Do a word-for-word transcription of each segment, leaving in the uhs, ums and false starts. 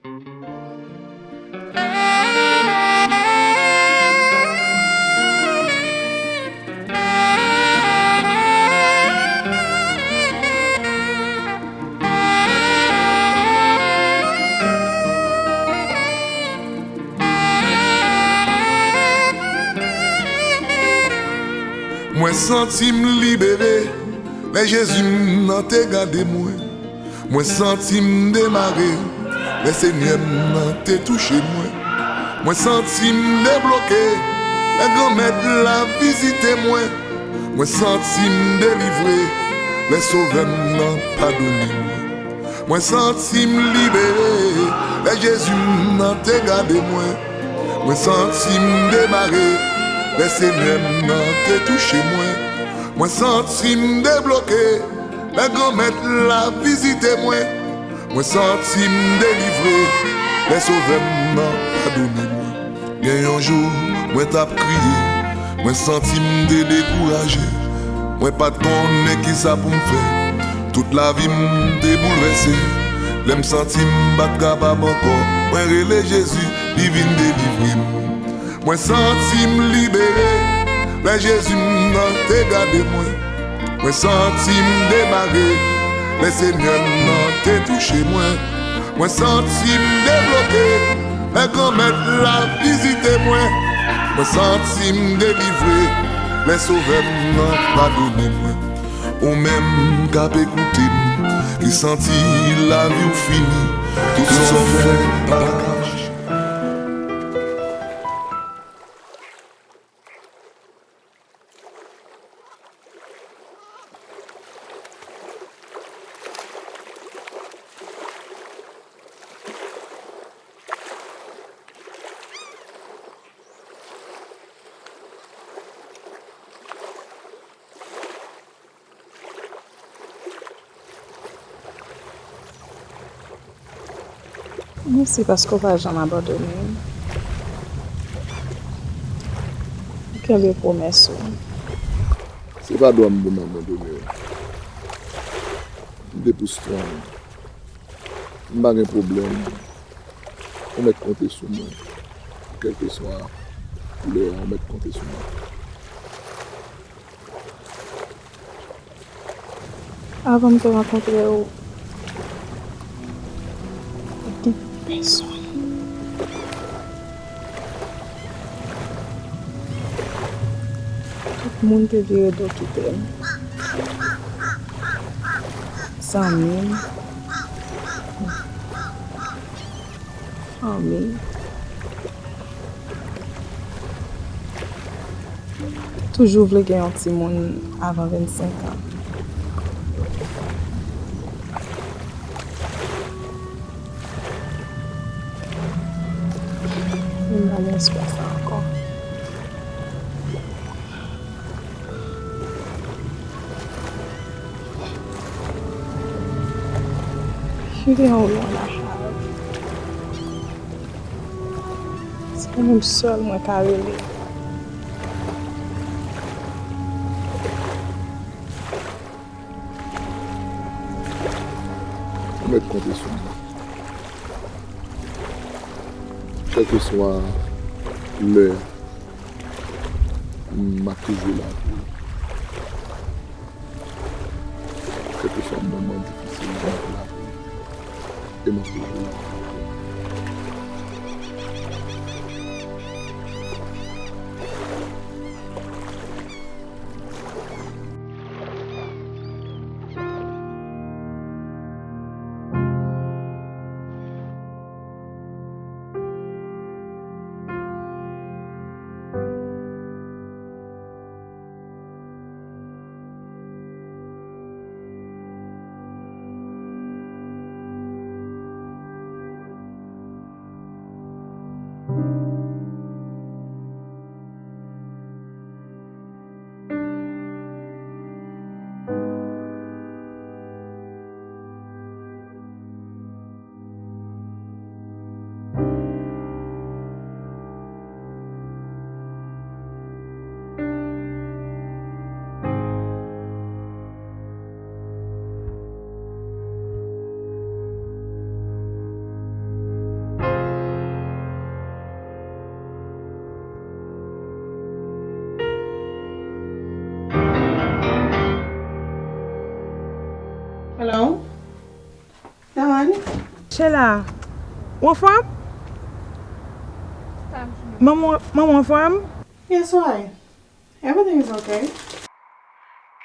Mwen santi m libere lè Jezi m nan te gade mwen. Mwen santi m demare lè Senyè m nan te touche mwen. Mwen santi m debloke lè Granmèt la vizite mwen. Mwen santi m delivre lè Sovè m nan padone mwen. Mwen santi m libere lè Jezi m nan te gade mwen. Mwen santi m demare lè Senyè m nan te touche mwen. Mwen santi m debloke lè Granmèt la vizite mwen. Mwen santi m delivre lè Sovè m nan padone mwen. Gen yon jou, mwen t ap kriye, mwen santi m te dekouraje. Mwen pa t konnen kisa pou m fè. Tout lavi m te boulvèse. Lè m santi m pa t kapab ankò, mwen rele Jezi, li vin delivre m. Mwen santi m libere lè Jezi m nan te gade mwen. Mwen santi m demare lè Senyè m nan te touche mwen. Mwen santi m debloke lè Granmèt la vizite mwen. Mwen santi m delivre lè Sovè m nan padone mwen. Ou menm k ap ekoute m, ki santi lavi w fini, tout sa w fè pa ka mache. Mèsi paske w pa janm abandone m. Ou kenbe pwomès ou. Se pa dwa m pou m abandone w. M te pou strong. M pa gen pwoblèm. Ou mèt konte sou mwen. Kèlkeswa lè a, ou mèt konte sou mwen. Avan m te rankontre w, ou te pèsonn. Tout moun te vire do kite m. Zanmi m, fanmi. Toujou vle gen yon timoun avan vennsenk an. M pa gen espwa sa ankò. Cheri, anwo yon lachal. Se ou menm sèl mwen ka rele. Ou mèt konte sou mwen. Kèlkeswa lè, m ap toujou la pou ou. Kèlkeswa moman difisil, m ap la pou ou. E m ap toujou la pou ou. Sheila, ou anfòm? Manman, manman anfòm? Yes, why? Everything is okay.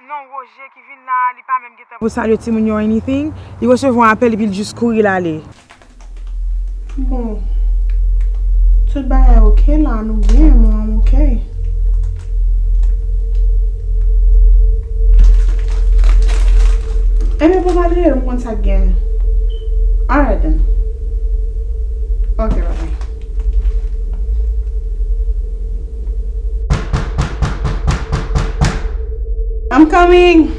Non, Roger ki vin la, li pa menm gentan pou salye timoun yo or anything. Li resevwa yon apèl epi l jis kouri l ale. Bon, tout bagay ok la, nou byen, mwen, I'm ok. Ebyen, pou m al rele l, m konn sa k gen. Alright then. Ok, bye bye. I'm coming.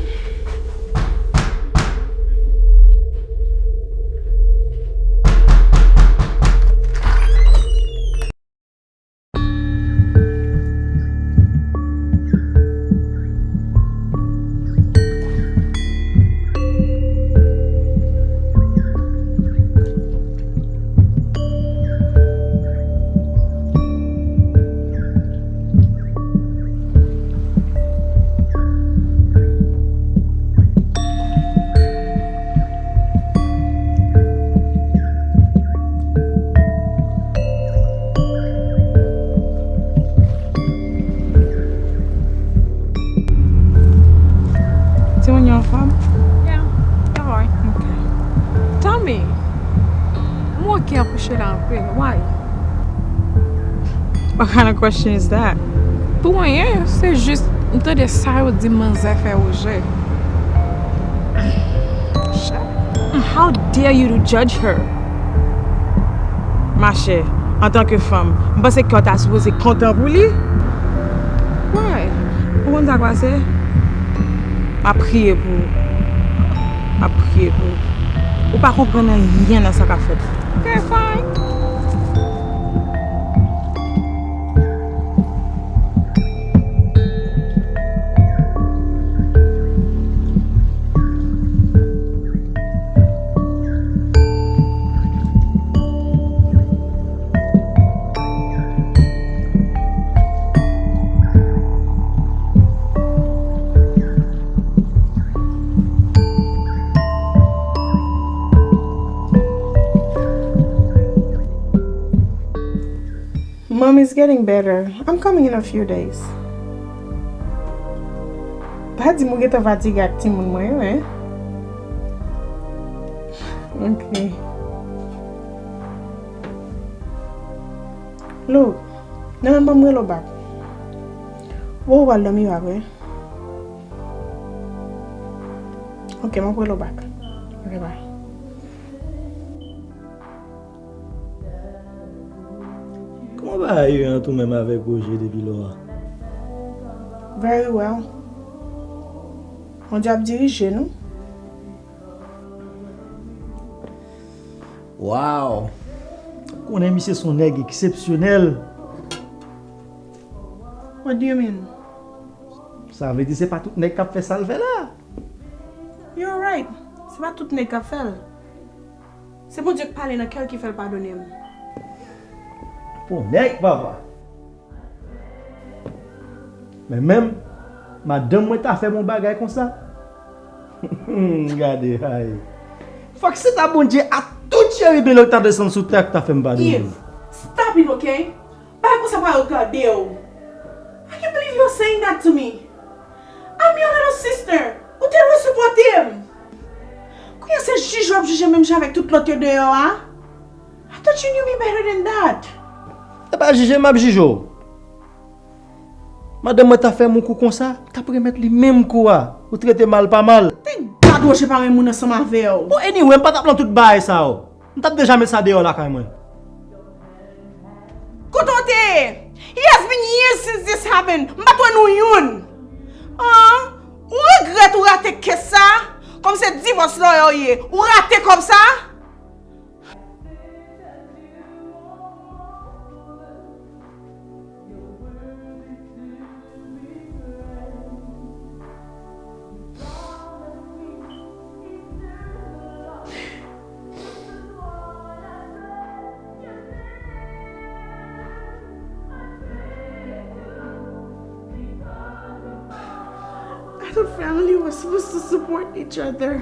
Timoun yo anfòm? Yeah, they're alright. Ok. Tell me, m ok ap kouche la anpil. Why? What kind of question is that? Pou anyen, se jis m tande sa yo di manzè fè Roger. How dare you to judge her? Machè, antanke fanm, m panse kè w ta sipoze kontan pou li. Why? Ou konn sa k pase? M ap priye pou ou. M ap priye pou ou. Ou pa konprann anyen nan sa k ap fèt la. Ok, fine. Mom is getting better. I'm coming in a few days. Pa di m ou gentan fatige ak timoun mwen yo, en? Ok. Look, nan menm ban m rele w back. Bon, ou pral dòmi pa vre? Ok, m ap rele w back. Ok, bye. Kòman bagay yo ye ant ou menm avèk Roger depi lò a? Very well. Bondye ap dirije nou. Wow! Ou konnen misye se yon nèg eksepsyonèl. What do you mean? Sa vle di se pa tout nèg k ap fè sa l fè la. You're right. Se pa tout nèg k ap fè l. Se Bondye k pale nan kè l ki fè l padone m. Bon nèg, papa. Men menm, madanm mwen ta fè m yon bagay konsa. Gade, ay. Fòk se ta Bondye ak tout cheribin yo ki ta desann sou tè a ki ta fè m padone l. Yves, stop it, ok? Bagay konsa pa regade w. I can't believe you're saying that to me. I'm your little sister. Ou te dwe sipòte m. Kounye a se jije w ap jije menm jan avèk tout lòt yo deyò a? I thought you knew me better than that. Se pa jije m ap jije w. Madanm mwen ta fè m yon kou konsa, m t ap remèt li menm kou a. Ou trete mal pa mal. Thank God Roger pa renmen moun ansanm avè w. Bon, anyway, m pa t ap nan tout bagay sa yo. M t ap deja met sa deyò lakay mwen. Kote w te ye? It has been years since this happened. M pa t wè nou youn. Ah, ou regrèt ou rate kes sa? Kòm se divòs lawyer w ye, ou rate kòb sa? I thought family was supposed to support each other.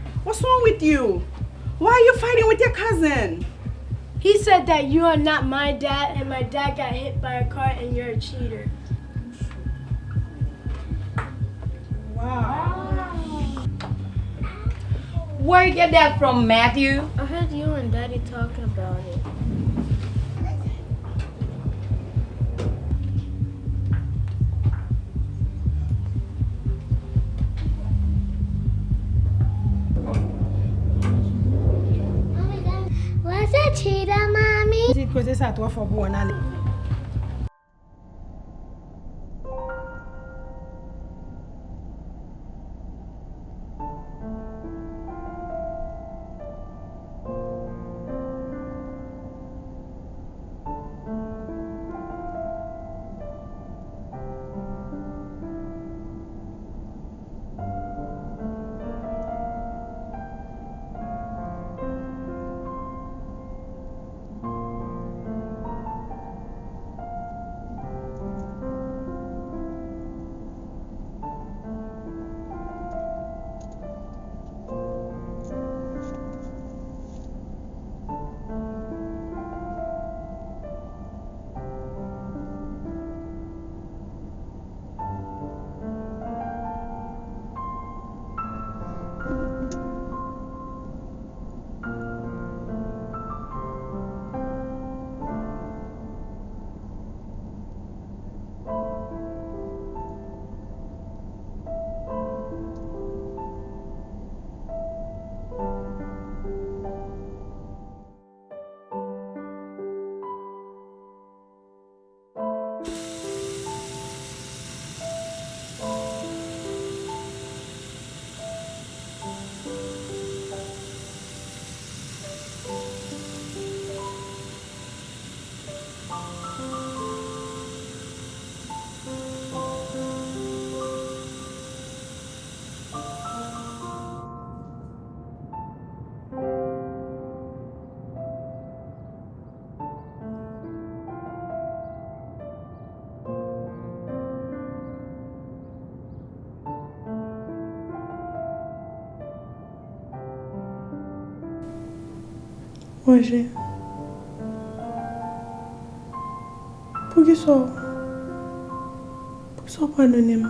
What's wrong with you? Why are you fighting with your cousin? He said that you are not my dad and my dad got hit by a car and you're a cheater. Wow. Where you get that from, Matthew? I heard you and Daddy talking about it. What's a cheetah, mommy? Pitit, koze sa twò fò pou w, ann ale. Bonjou. Poukisa w, poukisa w padone m?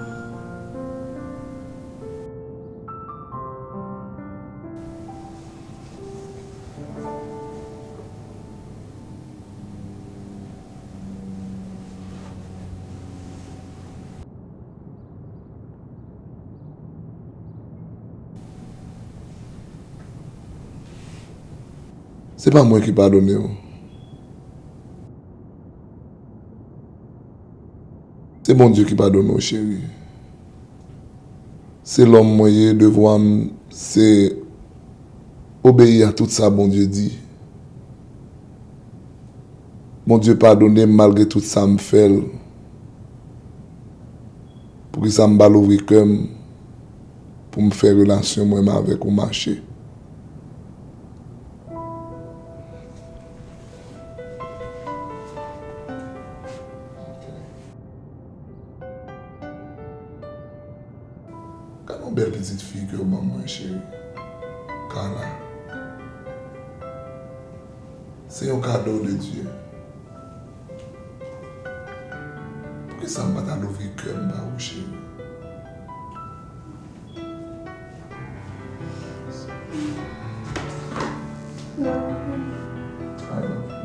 Se pa mwen ki padone w. Se Bondye ki padone w, cheri. Se lòm mwen ye, devwa m se obeyi a tout sa Bondye di. Bondye padone m malgre tout sa m fè l. Poukisa m pa louvri kè m pou m fè relasyon mwen avèk ou mache? Gade yon bèl pitit fi ke w ban mwen, cheri. Carla. Se yon kado de Dye. Poukisa m pa ta louvri kè m ba ou, cheri? I love you.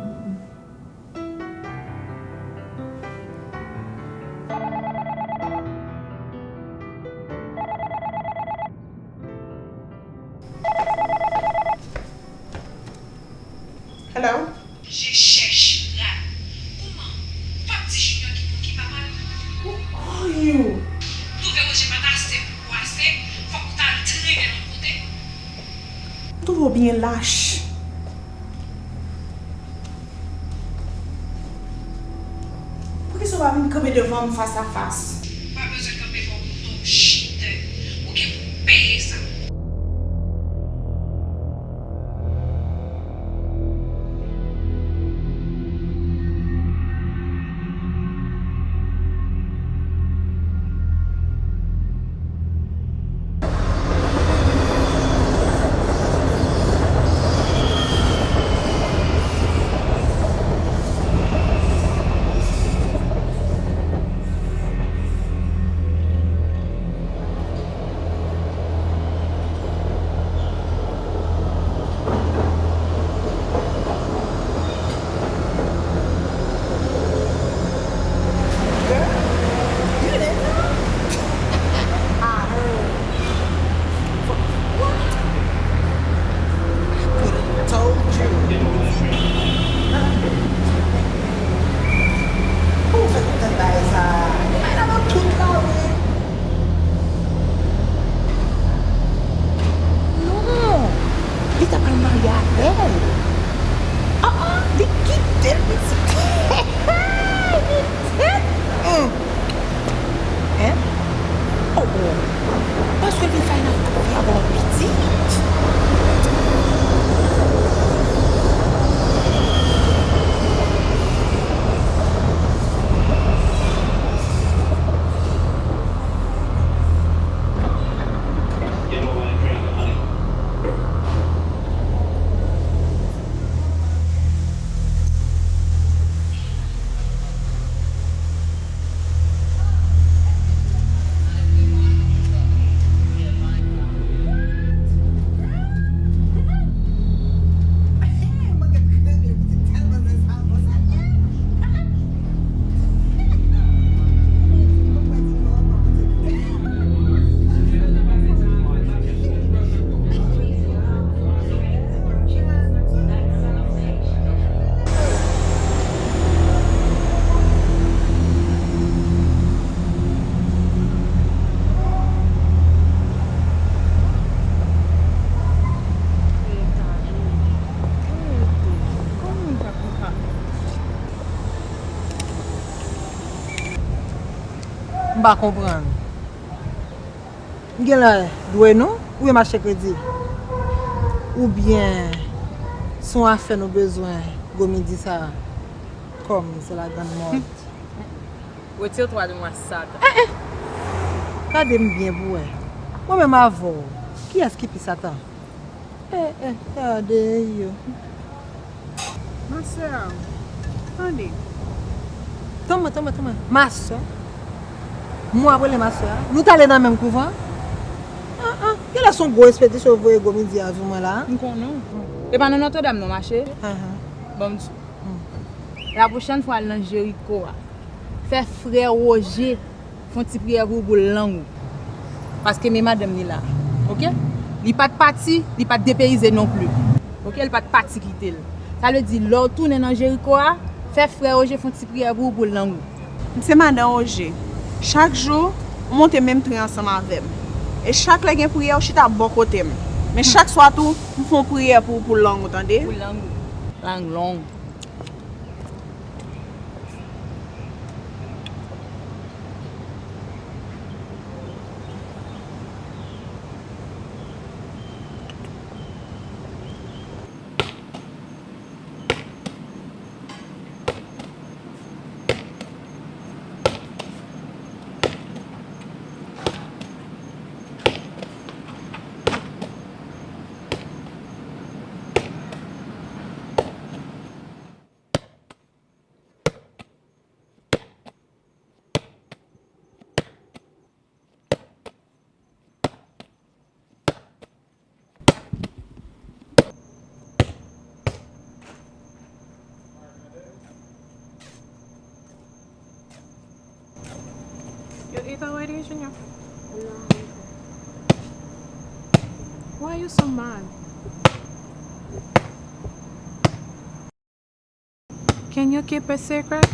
Hello? Je chèche rat. Kouman? Ou p ap di Junior ki bon ki pa mal? Who are you? Twouve Roger pa t ase pou ou ase, fòk ou t al trennen l yon kote? M twouve w byen lach. Poukisa w pa vin kanpe devan m fas a fas? Ou pa bezwen kanpe fò w kouto w chita. Ou gen pou w peye sa. Girl, you didn't know? I heard. What? I coulda told you. Pou w fè tout tèt bagay sa a? Li pa nan tout la, wi. Non! Li ta pral marye avè l. Ah, ah, li kite l, pitit. Li tèt. Hum. Hein? Oh, oh. Paske li fè nan tout fi a ba w pitit. M pa konprann. M genlè dwe nou, oubyen m achte kredi? Oubyen se yon afè nou bezwen gwo midi sa a? Kòm se la grande mode. Retire twa de mwen, Satan. Eh, eh! Gade m byen pou wè. Mwen menm avè w, kiyès ki pi Satan? Eh, eh, gade yo. Ma sè, tande. Tanmen, tanmen, tanmen. Ma sè. Mwen ap rele ma sè a. Nou t ale nan menm kouvan. An, an. Genlè se yon gwo ekspedisyon yo voye gwo midye a sou mwen la. M konnen w. E pa nan Nòtredam nou mache? Ahan. Bon, m di. Hmm. La pwochèn fwa, al nan Jeriko a. Fè frè Woje fè yon ti priyè pou ou, pou lang ou. Paske men madanm li la. Oke? Li pa t pati, li pa t depeyize non pli. Oke? Li pa t pati kite l. Sa vle di, lè w tounen nan Jeriko a, fè frè Woje fè yon ti priyè pou ou, pou lang ou. M se madan Woje. Chak jou, ou monte menm tren ansanm avè m. E chak lè gen priyè, ou chita bò kote m. Men chak swa tou, m fè yon priyè pou ou, pou lang ou, tande? Pou lang ou. Lang long. You eat already, Junior? No. Why you so mad? Can you keep a secret?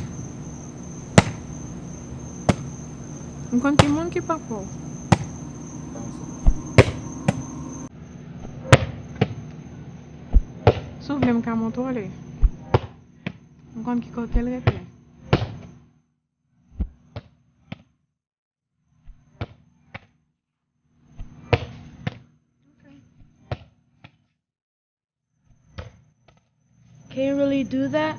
M konn ki moun ki pa kwè w. Si w vle, m ka montre w li. M konn ki kote l rete. Can you really do that?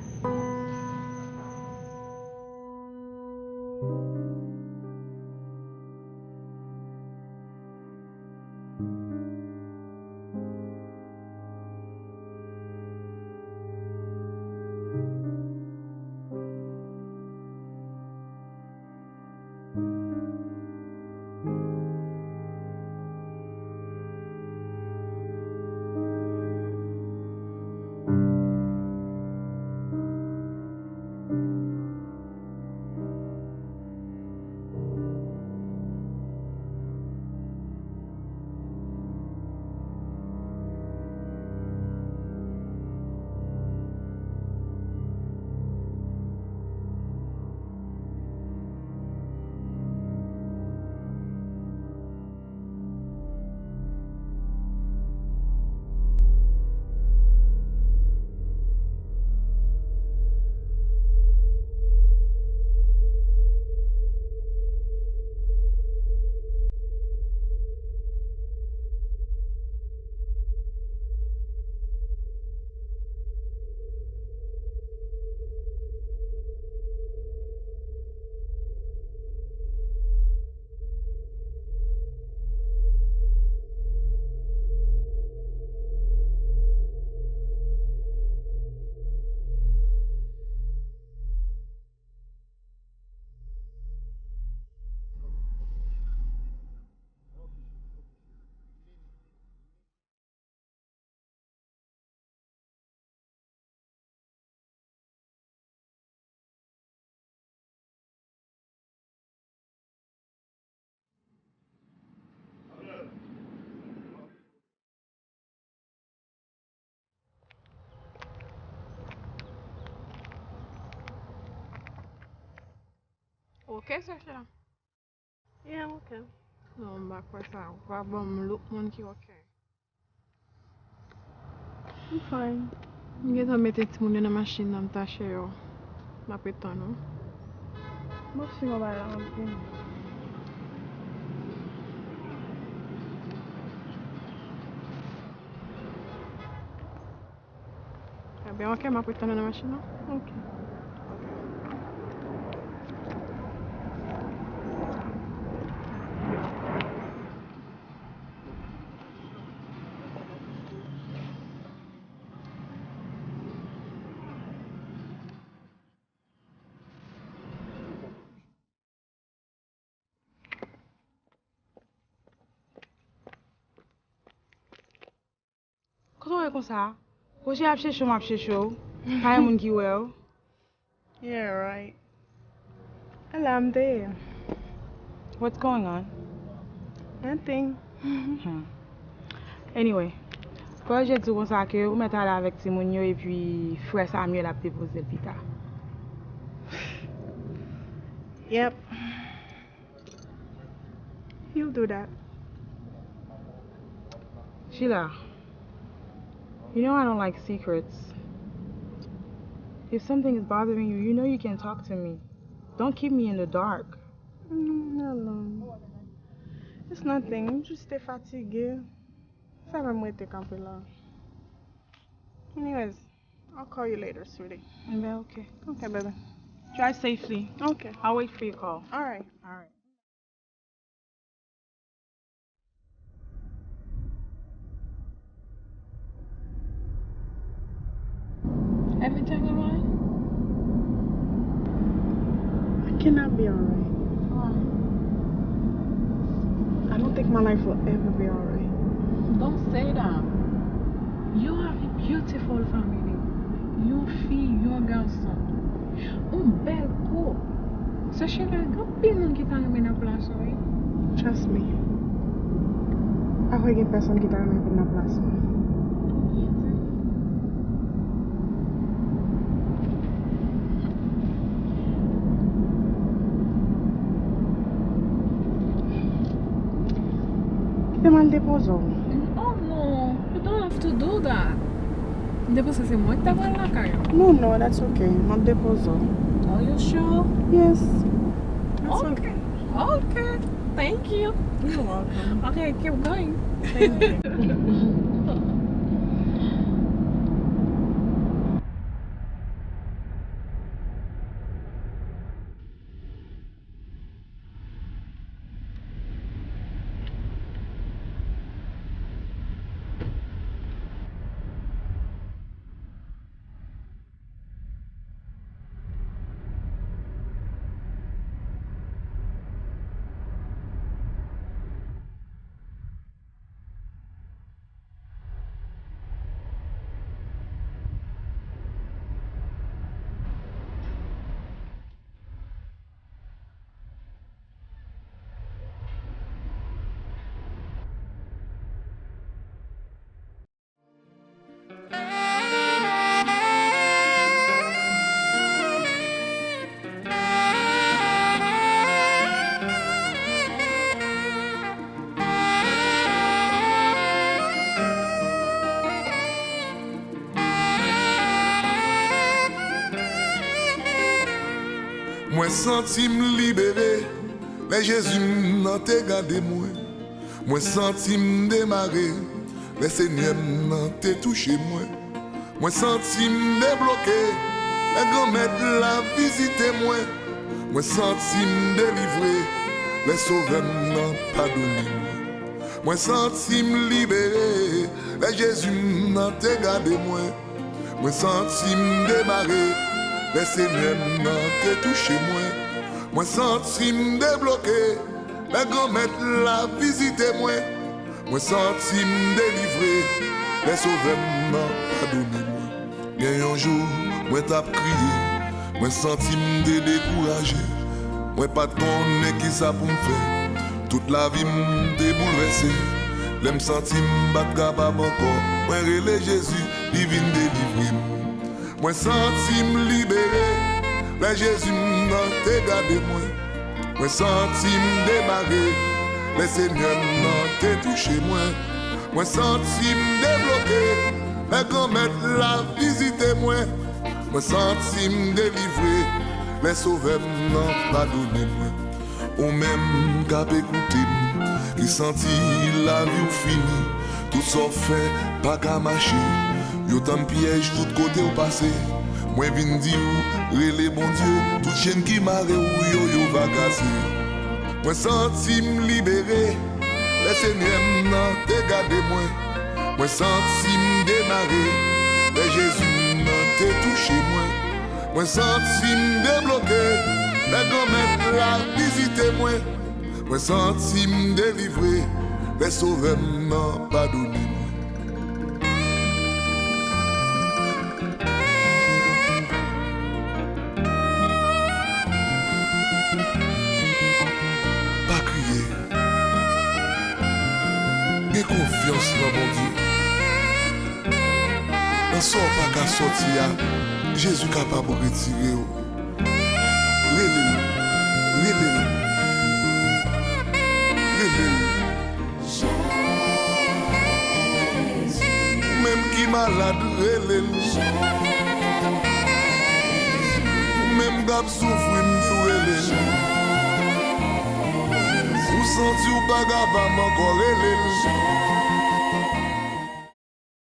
Ok, Sasha. Yeah, I'm okay. Non, m pa kwè sa. Ou pa ban m look moun ki ok. I'm fine. M gentan mete timoun yo nan machin nan, m tache yo. M ap ret tann ou. M ap swiv anba la, m ap vini. Ebyen, ok, m ap ret tann ou nan machin nan. Ok. Fè konsa. Roger ap chèche w, m ap chèche w. Pa gen moun ki wè w. Yeah, right. Ala m te ye. What's going on? Nothing. Hmm. Anyway, Roger di w konsa ke ou mèt ale avèk timoun yo epi frè Samuel ap depoze l pita. Yep. He'll do that. Sheila, you know I don't like secrets. If something is bothering you, you know you can talk to me. Don't keep me in the dark. Mm, alon. It's nothing. M jis te fatige. Sa fè m rete kanpe la. Anyways, I'll call you later, sweetie. Enben, ok. Ok, baby. Drive safely. Ok. I'll wait for your call. All right. All right. Everything alright? I cannot be alright. Why? I don't think my life will ever be alright. Don't say that. You have a beautiful family. Yon fi, yon gason. Yon bèl koup. Sè Sheila, gen anpil moun ki ta renmen nan plas ou, wi. Trust me. Pa kwè gen pèsonn ki ta renmen vin nan plas mwen. Pou byen di. Kite m al depoze w. Oh no, you don't have to do that. M te panse se mwen ki ta pral lakay ou. No, no, that's okay. M ap depoze w. Are you sure? Yes. That's okay. Okay. Okay. Thank you. You're welcome. Okay, keep going. Thank you. Mwen santi m libere lè Jezi m nan te gade mwen. Mwen santi m demare lè Senyè m nan te touche mwen. Mwen santi m debloke lè Granmèt la vizite mwen. Mwen santi m delivre lè Sovè m nan padone mwen. Mwen santi m libere lè Jezi m nan te gade mwen. Mwen santi m demare lè Senyè m nan te touche mwen. Mwen santi m debloke lè Granmèt la vizite mwen. Mwen santi m delivre lè Sovè m nan padone mwen. Gen yon jou, mwen t ap kriye, mwen santi m te dekouraje. Mwen pa t konnen kisa pou m fè. Tout lavi m te boulvèse. Lè m santi m pa t kapab ankò, mwen rele Jezi, li vin delivre m. Mwen santi m libere lè Jezi m nan te gade mwen. Mwen santi m demare lè Senyè m nan te touche mwen. Mwen santi m debloke lè Granmèt la vizite mwen. Mwen santi m delivre lè Sovè m nan padone mwen. Ou menm k ap ekoute m, ki santi lavi w fini, tout sa w fè pa ka mache. Yo tann pyèj tout kote w pase. Mwen vin di w, rele Bondye, tout chenn ki mare w yo, yo va kase. Mwen santi m libere lè Senyè m nan te gade mwen. Mwen santi m demare lè Jezi m nan te touche mwen. Mwen santi m debloke lè Granmèt la vizite mwen. Mwen santi m delivre lè Sovè m nan padone mwen. Gen konfyans nan Bondye. Nan sa w pa ka sòti a, Jezi kapab retire w. Rele l. Rele l. Rele l. Ou menm ki malad, rele l. Ou menm k ap soufri, m di w rele l. Ou santi w pa kapab ankò, rele l.